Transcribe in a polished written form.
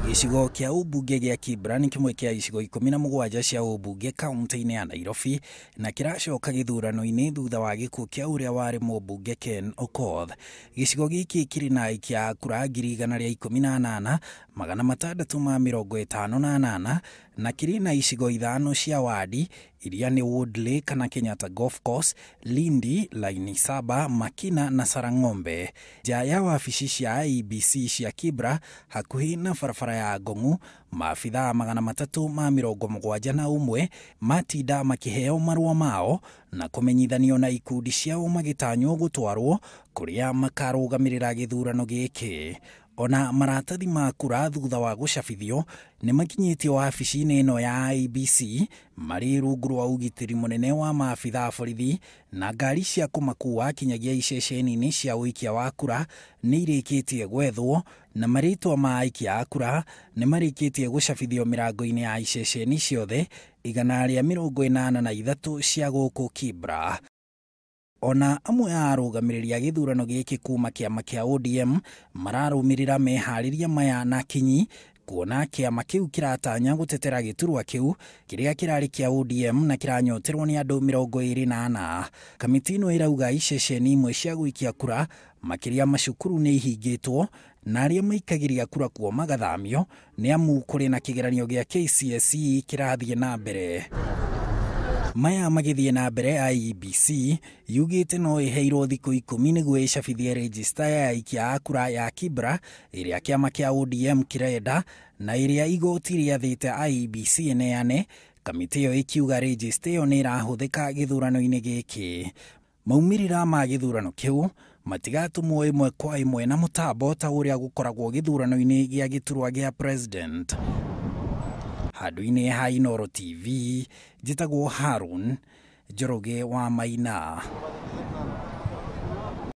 Gĩcigo kĩa ũmbunge gĩa Kibra nĩ kĩmwe kĩa icigo 17 cia ũmbunge kaunti-inĩ ya Nairobi na kĩracoka gĩthurano-inĩ thutha wa gĩkuũ kĩa ũrĩa warĩ mũmbunge Ken Okoth. Gĩcigo gĩkĩ kĩrĩ na aikia a kura 118,658 na kĩrĩ na icigo 5 cia wadi iria nĩ Woodley kana Kenyatta Golf Course, Lindi, Laini Saba, Makina na Sarang'ombe. Nja ya wabici cia IEBC cia Kibra hakuhĩ na barabara ya Ngong'u, maabithaa 371 matinda makĩheo marũa mao na kũmenyithanio na ikundi ciao magĩtanywo gũtwarwo kũrĩa makarũgamĩrĩra gĩthurano gĩkĩ. Ona maratathi ma kura thutha wa gũcabithio nĩ makinyĩtio wabici-inĩ ĩno ya IEBC marĩ rungu rwa ũgitĩri mũnene wa maabithaa a borithi na ngari cia kũmakua kinyagia iceceni-inĩ cia ũikia wa kura nĩ irĩkĩtie gwethwo na marĩtwa ma aikia a kura nĩ marĩkĩtie gũcabithio mĩrango-inĩ ya iceceni ciothe 183 cia gũkũ Kibra. Ona amwe a arũgamĩrĩri a gĩthurano gĩkĩ kuma kĩama kĩa ODM mararũmĩrĩra meharĩria maya na kinyi kuona kĩama kĩu kĩratanya gũtetera gĩturwa kĩu kĩrĩa kĩrarĩ kĩa ODM na kĩranyoterwo nĩ andũ 24. Kamĩtĩ ĩno ĩrauga iceceni imwe cia gũikia kura makĩria macukuru nĩ ihingĩtwo na arĩa maikagĩria kura kuo magathamio nĩ amu kũrĩ na kĩgeranio gĩa KCSE kĩrathiĩ na mbere. Maya magĩthiĩ na mbere IEBC yugĩte no ĩheirwo thikũ 10 nĩguo ĩcabithie rejista ya aikia a kura ya Kibra ĩrĩa kĩama kĩa ODM kĩrenda na ĩrĩa igoti rĩathĩte IEBC ĩneane. Kamĩtĩ ĩyo ĩkiuga rejista ĩyo nĩ ĩrahũthĩka gĩthurano-inĩ gĩkĩ. Maumĩrĩra ma gĩthurano kĩu matigatũmwo ĩmwe kwa ĩmwe na mũtambo ta ũrĩa gũkoragwo gĩthurano-inĩ gĩa gĩturwa gĩa president. Handũ-inĩ ha Inooro TV, njĩtagwo Harun Njoroge wa Maina.